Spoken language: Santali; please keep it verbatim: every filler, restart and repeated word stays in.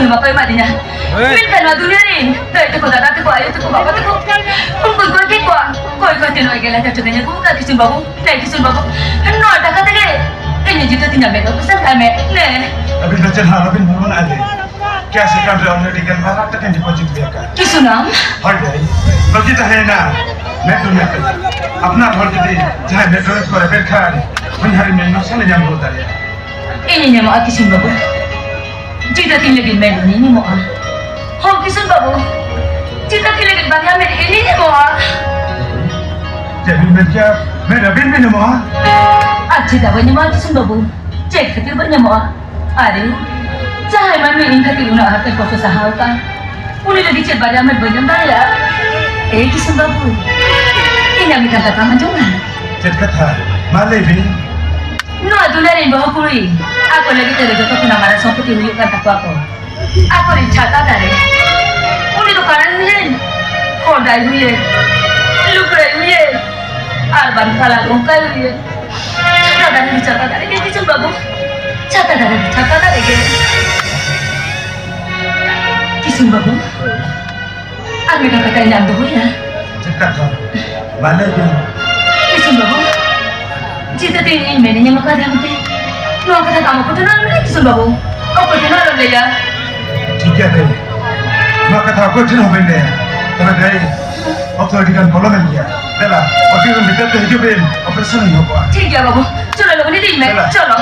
ᱵᱟᱠᱚ ᱮᱢᱟᱫᱤᱧᱟ᱾ ᱦᱮᱸ᱾ ᱢᱮᱱᱠᱷᱟᱱ ᱱᱚᱣᱟ ᱫᱩᱱᱤᱭᱟᱹ ᱨᱮ ᱫᱟᱹᱭ ᱛᱟᱠᱚ, ᱫᱟᱫᱟ ᱛᱟᱠᱚ, ᱟᱭᱳ ᱛᱟᱠᱚ, ᱵᱟᱵᱟ ᱛᱟᱠᱚ, ᱩᱱᱠᱩ ᱠᱚ ᱜᱮ ᱠᱚᱣᱟ᱾ ᱠᱚᱭ ᱠᱚᱭ ᱛᱮ ᱱᱚᱜᱼᱚᱭ ᱜᱮᱞ ᱦᱟᱡᱟᱨ ᱴᱟᱠᱟᱧ ᱟᱹᱜᱩ ᱟᱠᱟᱫ ᱠᱤᱥᱩᱱ ᱵᱟᱹᱵᱩ᱾ ᱱᱮ ᱠᱤᱥᱩᱱ ᱵᱟᱹᱵᱩ, ᱱᱚᱣᱟ ᱴᱟᱠᱟ ᱛᱮᱜᱮ ᱤᱧ ᱡᱩᱛᱟᱹ ᱛᱤᱧ ᱟᱢᱮᱫ ᱫᱚ ᱯᱚᱭᱥᱟ ᱠᱟᱭ ᱢᱮ᱾ ᱱᱮ᱾ ᱟᱹᱵᱤᱱ ᱫᱚ ᱪᱮᱫ ᱦᱚᱸ ᱟᱞᱚᱵᱤᱱ ᱵᱷᱟᱵᱽᱱᱟᱜᱼᱟ ᱡᱮ, cash account ᱨᱮ already ᱜᱮᱞ ᱵᱟᱨ ᱞᱟᱠᱷ ᱴᱟᱠᱟᱧ deposit ᱞᱮ ᱟᱠᱟᱫ᱾ ᱠᱤᱥᱩᱱᱟᱢ? ᱦᱳᱭ ᱫᱟᱹᱭ, ᱵᱟᱹᱜᱤ ᱛᱟᱦᱮᱸᱭᱮᱱᱟ᱾ ᱢᱮᱫ ᱫᱩᱱᱤᱭᱟᱹ ᱠᱟᱱᱟ᱾ ᱟᱯᱱᱟᱨ ᱦᱚᱲ ᱡᱩᱫᱤ ᱡᱟᱦᱟᱸᱭ ᱢᱮᱫ ᱨᱚᱲ ᱠᱚ ᱨᱮᱵᱮᱱ ᱠᱷᱟᱱ, ᱦᱚᱧᱦᱟᱨᱤᱧ ᱢᱮᱱ ᱱᱚᱥᱟᱱ ᱧᱟᱢ ᱜᱚᱫ ᱫᱟᱲᱮᱭᱟᱜᱼᱟ᱾ ᱤᱧᱤᱧ ᱮᱢᱚᱜᱼᱟ ᱠᱤᱥᱩᱱ ᱵᱟᱹᱵᱩ᱾ ᱡᱤᱛᱟᱹ ᱛᱤᱧ ᱞᱟᱹᱜᱤᱫ ᱢᱮᱱ ᱤᱧᱤᱧ ᱮᱢᱚᱜᱼᱟ᱾ ᱦᱚᱸ ᱠᱤᱥᱩᱱ ᱵᱟᱹᱵᱩ, ᱡᱤᱛᱟᱹ ᱛᱤᱧ ᱞᱟᱹᱜᱤᱫ ᱵᱟᱨᱭᱟ ᱢᱮᱱ ᱤᱧᱤᱧ ᱮᱢᱚᱜᱼᱟ᱾ ᱪᱮᱫ ᱵᱤᱱ ᱢᱮᱱ ᱠᱮᱭᱟ? ᱢᱮᱱ ᱟᱹᱵᱤᱱ ᱵᱤᱱ ᱮᱢᱚᱜᱼᱟ? ᱟᱨ ᱪᱮᱫᱟᱜ ᱵᱟᱹᱧ ᱮᱢᱚᱜᱼᱟ ᱠᱤᱥᱩᱱ ᱵᱟᱹᱵᱩ? ᱪᱮᱫ ᱠᱷᱟᱹᱛᱤᱨ ᱵᱟᱹᱧ ᱮᱢᱚᱜᱼᱟ? ᱟᱨᱮ, ᱡᱟᱦᱟᱸᱭ ᱢᱟᱹᱱᱢᱤ ᱤᱧ ᱠᱷᱟᱹᱛᱤᱨ ᱩᱱᱟᱹᱜ ᱦᱟᱨᱠᱮᱛ ᱠᱚᱥᱴᱚ ᱥᱟᱦᱟᱣ ᱟᱠᱟᱫ, ᱩᱱᱤ ᱞᱟᱹᱜᱤᱫ ᱪᱮᱫ ᱵᱟᱨᱭᱟ ᱢᱮᱱ ᱵᱟᱹᱧ ᱮᱢ ᱫᱟᱲᱮᱭᱟᱜᱼᱟ? ᱮᱭ ᱠᱤᱥᱩᱱ ᱵᱟᱹᱵᱩ, ᱤᱧᱟᱜ ᱢᱤᱫᱴᱟᱝ ᱠᱟᱛᱷᱟᱢ ᱟᱸᱡᱚᱢᱟ? ᱪᱮᱫ ᱠᱟᱛᱷᱟ? ᱢᱟ ᱞᱟᱹᱭ ᱵᱤᱱ᱾ ᱱᱚᱣᱟ ᱫᱩᱞᱟᱹᱲᱤᱧ ᱵᱟᱹᱦᱩ ᱠᱩᱲᱤ ᱟᱠᱚ ᱞᱟᱹᱜᱤᱫ ᱛᱮ ᱡᱚᱛᱚ ᱠᱷᱚᱱᱟᱜ ᱢᱟᱨᱟᱝ ᱥᱚᱢᱯᱚᱛᱤ ᱦᱩᱭᱩᱜ ᱠᱟᱱ ᱛᱟᱠᱚᱣᱟ ᱠᱚ᱾ ᱟᱠᱚᱨᱮᱱ ᱪᱷᱟᱛᱟ ᱫᱟᱨᱮ᱾ ᱩᱱᱤ ᱫᱚ ᱠᱟᱬᱟᱭ ᱦᱩᱭᱮᱱ, ᱠᱚᱸᱰᱟᱭ ᱦᱩᱭᱮᱱ, ᱞᱩᱠᱲᱟᱹᱭ ᱦᱩᱭᱮᱱ, ᱟᱨ ᱵᱟᱝ ᱠᱟᱞᱟ ᱜᱚᱝᱠᱟᱭ ᱦᱩᱭᱮᱱ᱾ ᱪᱷᱟᱛᱟ ᱫᱟᱨᱮ ᱫᱚ ᱪᱷᱟᱛᱟ ᱫᱟᱨᱮ ᱜᱮ ᱠᱤᱥᱩᱱ ᱵᱟᱹᱵᱩ᱾ ᱪᱷᱟᱛᱟ ᱫᱟᱨᱮ ᱫᱚ ᱪᱷᱟᱛᱟ ᱫᱟᱨᱮ ᱜᱮ᱾ ᱠᱤᱥᱩᱱ ᱵᱟᱹᱵᱩ᱾ ᱟᱨ ᱢᱤᱫᱴᱟᱝ ᱠᱟᱛᱷᱟ ᱤᱧ ᱟᱢ ᱫᱚᱦᱚᱭᱟ᱾ ᱪᱮᱫ ᱠᱟᱛᱷᱟ? ᱢᱟ ᱞᱟᱹᱭ ᱵᱤᱱ᱾ ᱠᱤᱥᱩᱱ ᱵᱟᱹᱵᱩ, ᱪᱤᱠᱟᱹᱛᱮ ᱤᱧ ᱢᱮᱱᱤᱧ ᱮᱢ ᱟᱠᱟᱫᱮᱭᱟ ᱢᱮᱱᱛᱮ? ᱱᱚᱣᱟ ᱠᱟᱛᱷᱟ ᱫᱚ ᱟᱢ ᱚᱠᱚᱭ ᱴᱷᱮᱱ ᱟᱞᱚᱢ ᱞᱟᱹᱭᱟ ᱠᱤᱥᱩᱱ ᱵᱟᱹᱵᱩ᱾ ᱚᱠᱚᱭ ᱴᱷᱮᱱ ᱟᱞᱚᱢ ᱞᱟᱹᱭᱟ᱾ ᱴᱷᱤᱠ ᱜᱮᱭᱟ ᱫᱟᱹᱭ, ᱱᱚᱣᱟ ᱠᱟᱛᱷᱟ ᱚᱠᱚᱭ ᱴᱷᱮᱱ ᱦᱚᱸ ᱵᱟᱹᱧ ᱞᱟᱹᱭᱟ᱾ ᱛᱚᱵᱮ ᱫᱟᱹᱭ, ᱚᱠᱛᱚ ᱟᱹᱰᱤ ᱜᱟᱱ ᱯᱚᱞᱚᱢ ᱮᱱ ᱜᱮᱭᱟ᱾ ᱫᱮᱞᱟ, ᱚᱯᱷᱤᱥ ᱨᱮᱱ ᱵᱷᱤᱛᱟᱹᱨ ᱛᱮ ᱦᱤᱡᱩᱜ ᱵᱤᱱ, operation ᱤᱧ ᱮᱦᱚᱵᱚᱜᱼᱟ᱾ ᱴᱷᱤᱠ ᱜᱮᱭᱟ ᱵᱟᱹᱵᱩ, ᱪᱚᱞᱚ ᱞᱚᱜᱚᱱ ᱤᱫᱤᱧ ᱢᱮ᱾ ᱫᱮᱞᱟ᱾ ᱪᱚᱞᱚ᱾